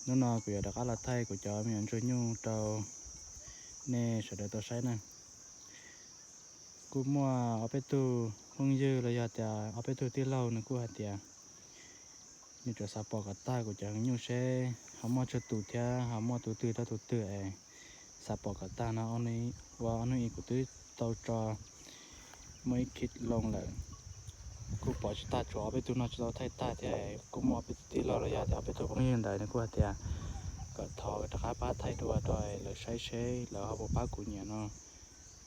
Hnub no kuv yuav rov qab los thaij kuv cov me nyuam ntsuag nyuj rau nej sawv daws tau saib na. Kuj muaj ob peb tug phooj ywg los yog tias ob peb tug tij laug nws kuj hais tias nws tseem xav pom kom tag kuv cov nyuj seb ho muaj tsawg tus thiab ho muaj tus twg rau tus twg es xav pom kom tag no ua ob hnub ib kuv twb tau tso muaj ib khib loo lawm. Kuj pom tsis tag, tsuas ob peb tug no tsis tau thaij tag thiab. Kuj muaj ob peb tug tij laug los yog tias ob peb tug phooj ywg ntawd nws kuj hais tias kom thov rov qab pab thaij dua rau lawv saib seb lawv ho puas pab kuv nyiam no.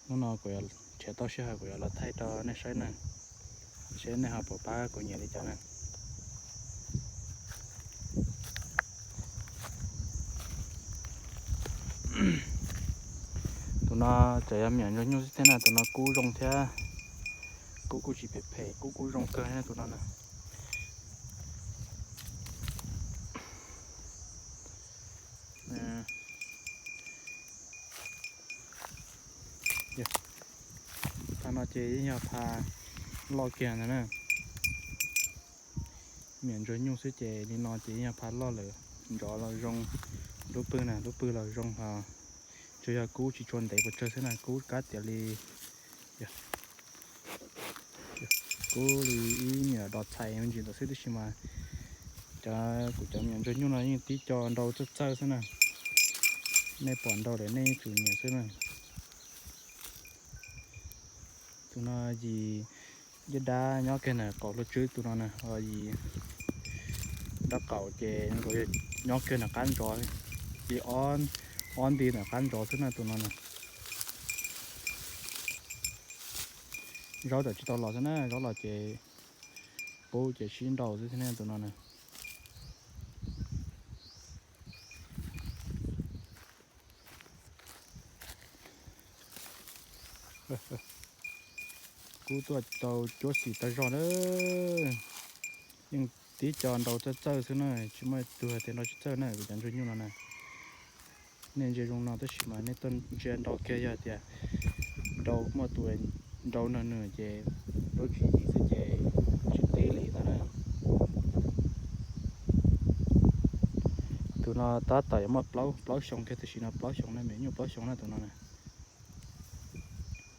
Hnub no kuv yuav nrhiav tau sij hawm kuv yuav los thaij rau nej saib na, seb nej ho puas pab kuv nyiam li cas na. Tus no tseem yog me nyuam ntsuag nyuj xwb thiab na, tus no kub zoo thiab, kub kuj tsis phem phem, kub kuj zoo kawg tus no na. Phaj no ces yeej yog phaj loj kiag ntag na. Me nyuam ntsuag nyuj xwb ces li no ces yeej yog phaj loj lawm, ntsov los zoo, lub pwg na, lub pwg los zoo ho. Tsuas yog kub tsis tshua ntev pes tsawg xwb na, kub kab tias li, kub li ib me nyuam dos txhais me ntsis ntawd xwb, tab sis mas cov, kuv cov me nyuam ntsuag nyuj no yeej tib co nrau txawj txawj xwb na. Nej pom nrau lawm nej yeej tsum nyiam xwb na. Tus no yim, yim dab nyob kiag ntawm qaum hlua tswb tus no na, ho yim dab qaum ces nkaus nyob kiag ntawm qab ntsov, yim ob nti ntawm qab ntsov xwb na tus no na. Zaub tseem tsis tau los xwb na, zaub los ces pub ces sib nrau xwb thiab ne tus no na. Kub tuaj tau cuab xim tag zog na. Yeej tib co nrau txawj txawj xwb na, tsis muaj tus hais tias nrau tsis txawj na, kuv cov ntsuag nyuj no na. Nej ntsia zoo no tab sis mas nej tuaj ntsia nrau kiag yog tias nrau muaj tus nrau nrog nws ces lub tswv yim xwb ces tsis tib li ntag na. Tus no tab tom yuav muaj plaub, plaub xyoo kiag, tam sim no plaub xyoo na, me nyuam plaub xyoo na tus no na.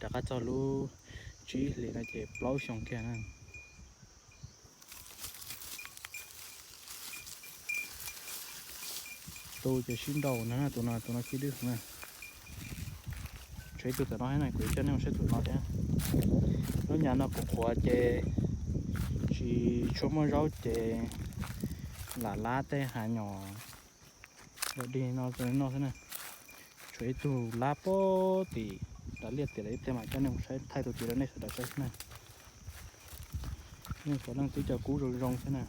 Rov qab txog lub tsib hlis no ces plaub xyoo kiag na. Tus ces sib nrau no na, tus no, tus no khib dwb na. Tshuav ib tug tom no thiab na, kuv coj nej mus saib tus no thiab. Lub nyam no kuv qhuav ces tsis tshua muaj zaub ces lam lab tej hav nyom dog dig no no xwb na. Tshuav ib tug lab pem tim dav liaj tim lawv ib teg mas coj nej mus saib, thaij tus tid rau nej sawv daws saib xwb na. Yeej tshuav leej twg cov kub zoo zoo xwb na.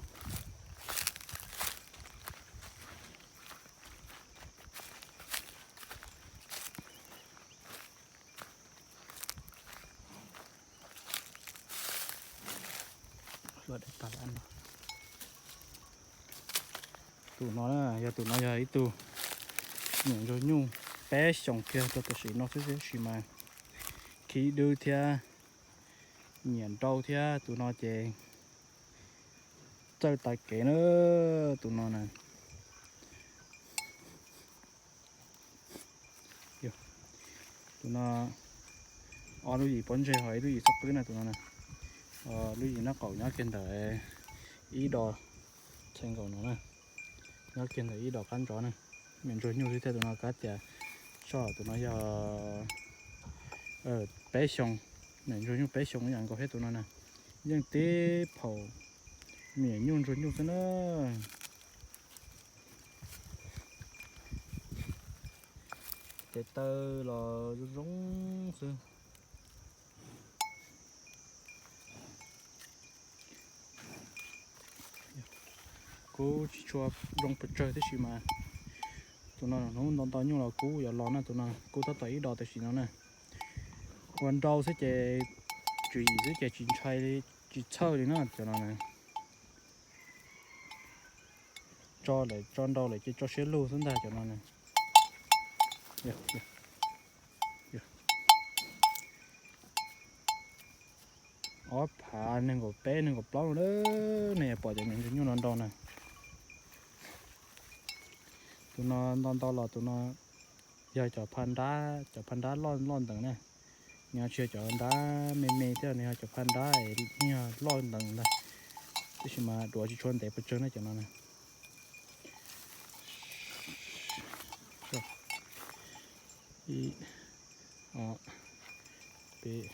Tus no na, yog tus no yog ib tug me nyuam ntsuag nyuj peb xyoos kiag rau tam sim no xwb tab sis mas khib dwb thiab nyiam nrau thiab, tus no ces txawj tas kev na, tus no na. Tus no ob lub yim pob ntseg ho ib lub yim txoj qwb na tus no na. Lub yim nraub qaum nyob kiag ntawm ib do txhais nkaus no na, nyob kiag ntawm ib do qab ntsov na. Me nyuam ntsuag nyuj xwb thiab tus no, kab tias soj tus no yog peb xyoo, me nyuam ntsuag nyuj peb xyoo ib yam nkaus thiab tus no na. Yeej tib phaum me nyuam nyuj ntsuag nyuj xwb na. Tes taw los zoo zoo xwb. Kuj tsis tshua zoo pes tsawg tab sis mas tus no hnub nto nto nyuj los kub yuav los na, tus no kub tab tom ib do tam sim no na. Ua nrau xwb ces tswv yim xwb ces tsis ntshai, tsis txhawj li na cov no na. Tso lawm tso nrau lawm ces tso siab lug xwb ntag cov no na. Ob phav nees nkaum peb nees nkaum plaub no na, nej yuav pom cov me ntsuag nyuj no nrau na. Tus no nto nto los tus no yog cov phaj nrab, cov phaj nrab loj loj ntees na. Nws tsis yog cov nrab me me thiab, nws yog cov phaj nrab yog loj ntees ntag. Tab sis mas duav tsis tshua ntev pes tsawg na cov no na. Ib, ob, peb,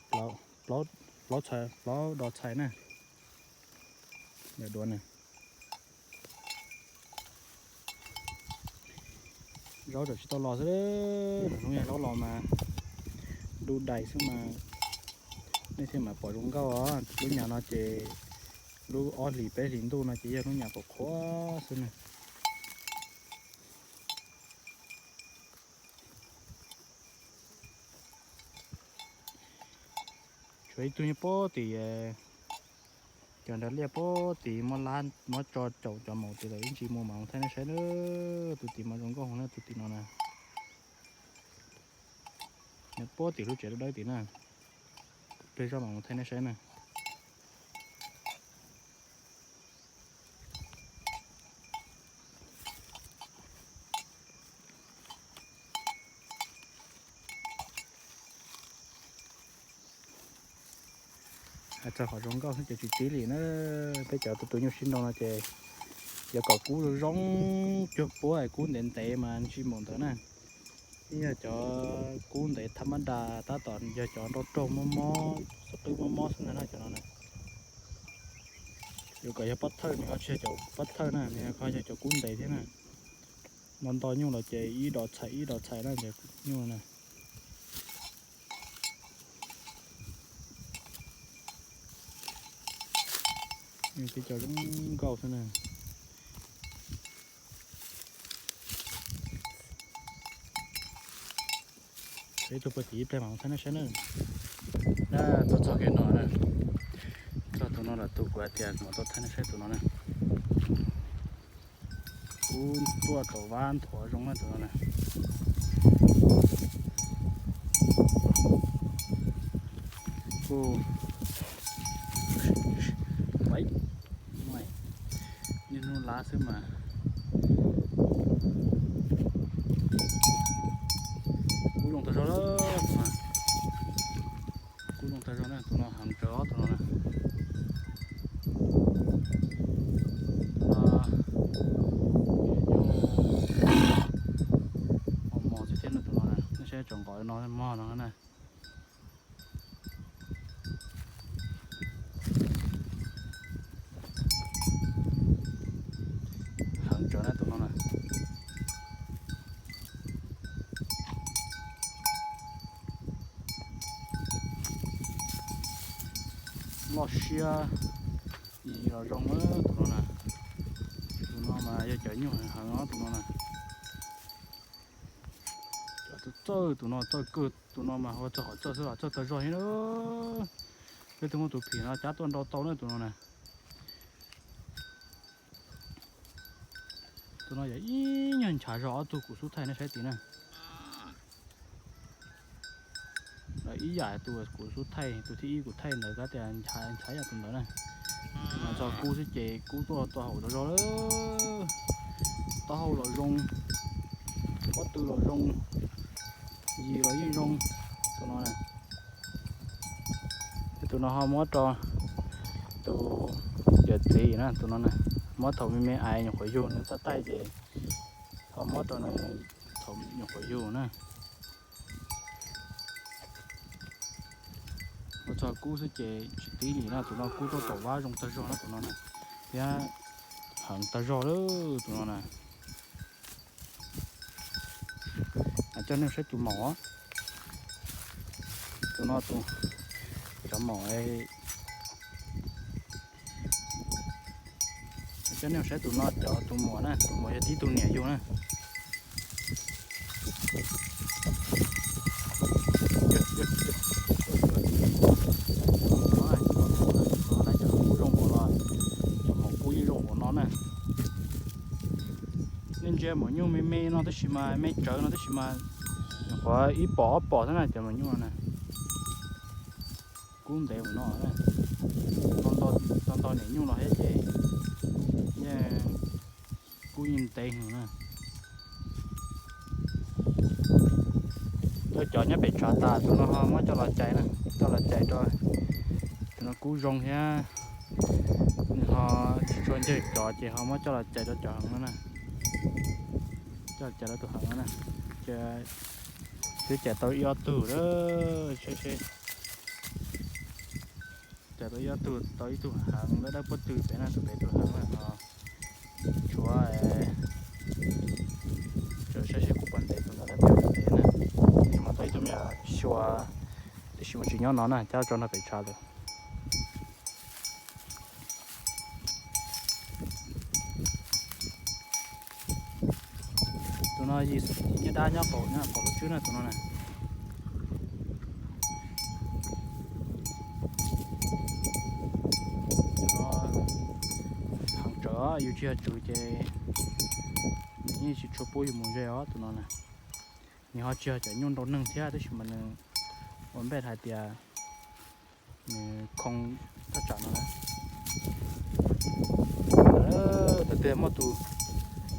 plaub, plaub, plaub dos txhais na. Yog duav na. Zaub tseem tsis tau los xwb, hnub no zaub los mas dub dais xwb mas nej thiaj mam pom zoo nkauj os. Lub nyam no ces lub ob hlis peb hlis ntuj no ces yog lub nyam qhuav qhuav xwb na. Tshuav ib tug nyob pob tim, cov nrad liaj pob tim muab lab muab tso caum cov maum tim lawm ib ntsis mus mam mus thaij nej saib na. Tus tim mas zoo nkauj heev na, tus tim no na. Nyob pob tim lub tsev dawb dawb tim na. Pliag zoj mam mus thaij nej saib na. Hais txog qhov zoo nkauj xwb ces tsis tib li na. Peb cov tus tus nyuj sib nrau no ces yuav kom kub zoo zoo, cuag puab es kub ntev ntev mas ntsij mus ntawd na. Ib yog cov kub ntev thab mab das tab tom yog cov nrau raug mob mob, xub qwb mob mob xwb ntag na cov no na. Yuav kom yog pob thawj, nws ho tsis yog cov pob thawj na, nws ho yog cov kub ntev thiab na. Nto nto nyuj los ces ib dos txhais ib dos txhais na cov nyuj na. Tib co zoo nkauj xwb na. Ib tug puag tim ib pliag mam thaij nej saib na. Tuaj txog kiag no na, txog tus no lawm tus kuv hais tias mam tuaj thaij nej saib tus no na. Kub tuaj rau vab nthuav zoo na tus no na. Kuj, niaj hnub lav xwb mas. Kub zoo tag zog lawm tus no. Kub zoo tag zog na, tus no heev tsawv tus no na. Tus no mos mos xwb thiab na tus no na, nej saib tsom nqos no mos no na. Heev tsawv na tus no na. Loj siab yim los zoo na tus no na. Tus no mas yog cov nyuj heev os tus no na. Cov tus txawj tus no txawj kawg, tus no mas ua txog qhov txawj xwb los txawj tag zog thiab na. Peb twb muab tus phim no cab tuaj nrau tau na tus no na. Tus no yog ib nyuag nchav zog ob tug kuv xub thaij nej saib tid na. Ib yam tus kuv xub thaij, tus thib ib kuv thaij ntawd kab tias nchav nchav yam tus ntawd na. Mas txog kub xwb ces kub tuaj tau haum tau zog lawm. Taub hau los zoo, pob tw los zoo, yim los yeej zoo. Tus no, tus no ho muab rau tus yawm txiv na, tus no na, muab thaum me me ais nyuam qhuav yug nws tab taij ces ho muab rau nws thaum nyuam qhuav yug na. Ua txog kub xwb ces tsis tib li na, tus no kub tuaj tom vab zoo tag zog na tus no na, thiab heev tag zog lawm tus no na. Coj nej saib tus maum, tus no tus, cov maum. Coj nej saib tus no cov tus muam na, tus muam yog tib tug niam yug na. Cov maum kub yeej zoo npaum no na. Nej ntsia maum nyuj me me no tab sis mas me tsawv no tab sis mas nyuam qhuav ib pom ob pom xwb na cov maum nyuj no na. Kub ntev mus no, nto nto niam nyuj los thiab ces yeej kub yeej ntev heev na. Cov nyob pem tshav tas tus no ho muab coj los cais na, coj los cais rau. Tus no kuj zoo thiab, nws ho tsis tshua ncawg cov ces ho muab coj los cais rau cov heev no na. Coj los cais rau tus heev no na. Ces twb cais tau ib ob tug lawm, seb seb. Cais tau ib ob tug, tau ib tug heev dawb dawb pob tw pem na, tus pem tus heev na ho tshuav. Saib seb kuv puas ntes tus ntawd dawb dawb pem na. Mas tau ib tug me nyuam xyuas, tab sis mas tsis nyob no na, cab tso nrog pem tshav lawm. Tus no yim nyuag dab nyob qaum, nyob qaum lub tswb na tus no na. Tus no heev tsawv, yus tsis yog tswv ces nws yeej tsis tshua pub yus mus ze os tus no na. Nws ho tsis yog cov nyuj nrau neeg thiab, tab sis mas nws ua npej hais tias nws khoo thaj tsam no na. Thaum twg muaj tus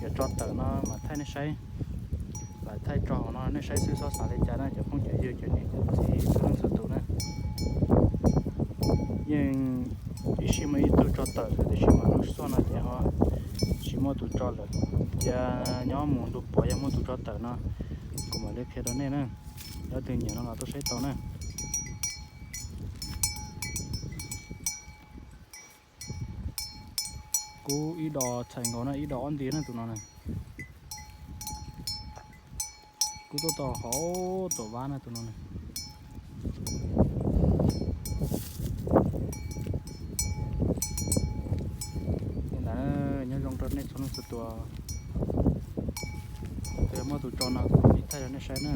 yuav tso tawm no mas thaij nej saib, los thaij tso hauv no nej saib xwb, txhob xav li cas na cov phooj cov ywg, cov niam cov txiv txhua leej txhua tus na. Yeej ib sij muaj ib tug tso tawm xwb, tiam sis mas lub sij hawm no ces ho tsis muaj tus tso lawm. Cia nyob mus ntu puav yog muaj tus tso tawm no kuv mam li qhia rau nej na. Cov twg nyiam no los tuaj saib tau na. Kub ib do txhais nkaus na, ib do ob nti na tus no na. Kub tuaj tau hauv tuam vab na tus no na. Li ntawd nyob zoo rau nej txhua leej txhua tus. Thaum twg muaj tus tso no kuv mam li thaij rau nej saib na.